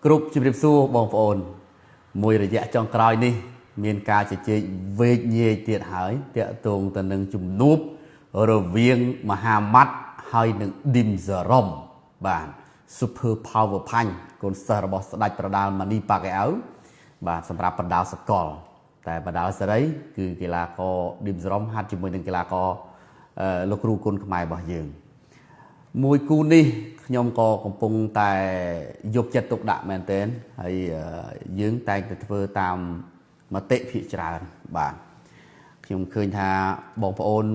គ្រប់ជម្រាបសួរបងប្អូនមួយរយៈចុងក្រោយនេះមានការជជែកវែកញែកទៀតហើយតាក់ទងទៅនឹងជំនួបរវាងមហាម៉ាត់ហើយនឹងឌីមសារ៉ុមបាទ Super Power Punch កូនសិស្សរបស់ស្ដេចប្រដាល់ម៉ានីប៉ាកែអៅបាទសម្រាប់ប្រដាល់សកលតែប្រដាល់សេរីគឺកីឡាករឌីមសារ៉ុមហាត់ជាមួយនឹងកីឡាករលោកគ្រូគុណខ្មែររបស់យើងមួយគូនេះខ្ញុំក៏កំពុងតែយកចិត្តទុកដាក់មែនទែនហើយយើងតែងតែធ្វើតាមមតិភាគច្រើនបាទខ្ញុំឃើញថាបងប្អូន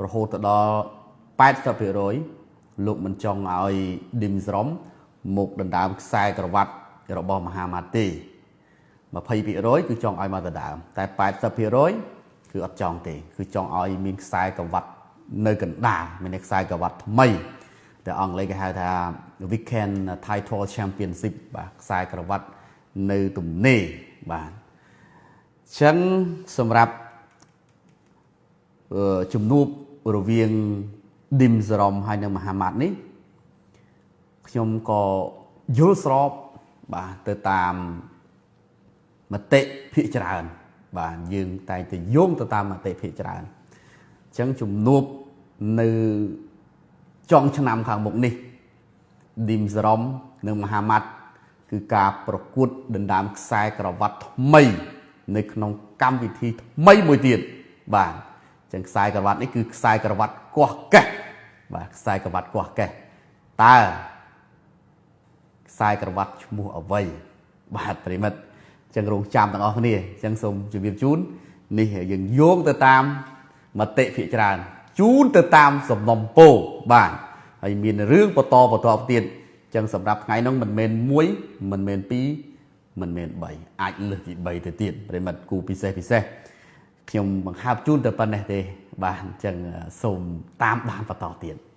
រហូតទៅដល់80%លោកមិនចង់ឲ្យឌីមស្រមមកដណ្ដើមខ្សែក្រវ៉ាត់របស់មហាម៉ាត់ទេ20%គឺចង់ឲ្យមកដណ្ដើមតែ80%គឺអត់ចង់ទេគឺចង់ឲ្យមានខ្សែក្រវ៉ាត់នៅកណ្ដាលមានខ្សែក្រវ៉ាត់ថ្មីតែអង់គ្លេសគេហៅថា Weekend Title Championship បាទខ្សែក្រវ៉ាត់នៅទំនេរបាទអញ្ចឹងសម្រាប់ជំនួបរវាងឌីមសរ៉ុមហើយនិងមហាម៉ាត់នេះខ្ញុំក៏យល់ស្របបាទទៅតាមមតិភាគច្រើនបាទយើងតែងតែយោងទៅតាមមតិភាគច្រើនអញ្ចឹងជំនួបនៅចុងឆ្នាំខាងមុខនេះឌីមសរ៉ុមនិងមហាម៉ាត់គឺការប្រកួតដណ្ដើមខ្សែក្រវ៉ាត់ថ្មីនៅក្នុងកម្មវិធីថ្មីមួយទៀតបាទចឹងខ្សែក្រវ៉ាត់នេះគឺខ្សែក្រវ៉ាត់កោះកេះបាទខ្សែក្រវ៉ាត់កោះកេះតើខ្សែក្រវ៉ាត់ឈ្មោះអ្វីបាទប្រិមិត្តចឹងរងចាំទាំងអស់គ្នាចឹងសូមជម្រាបជូននេះយើងយោងទៅតាមមតិភាគច្រើនជូនទៅតាមសំណុំពោបាទហើយមានរឿងបន្តបន្តទៀតចឹងសម្រាប់ថ្ងៃនោះមិនមែន1មិនមែន2មិនមែន3អាចលើសពី3ទៅទៀតប្រិមិត្តគូពិសេសពិសេសខ្ញុំបង្ហើបជូនតែប៉ុណ្ណេះទេបាទអញ្ចឹងសូមតាមដានបន្តទៀត។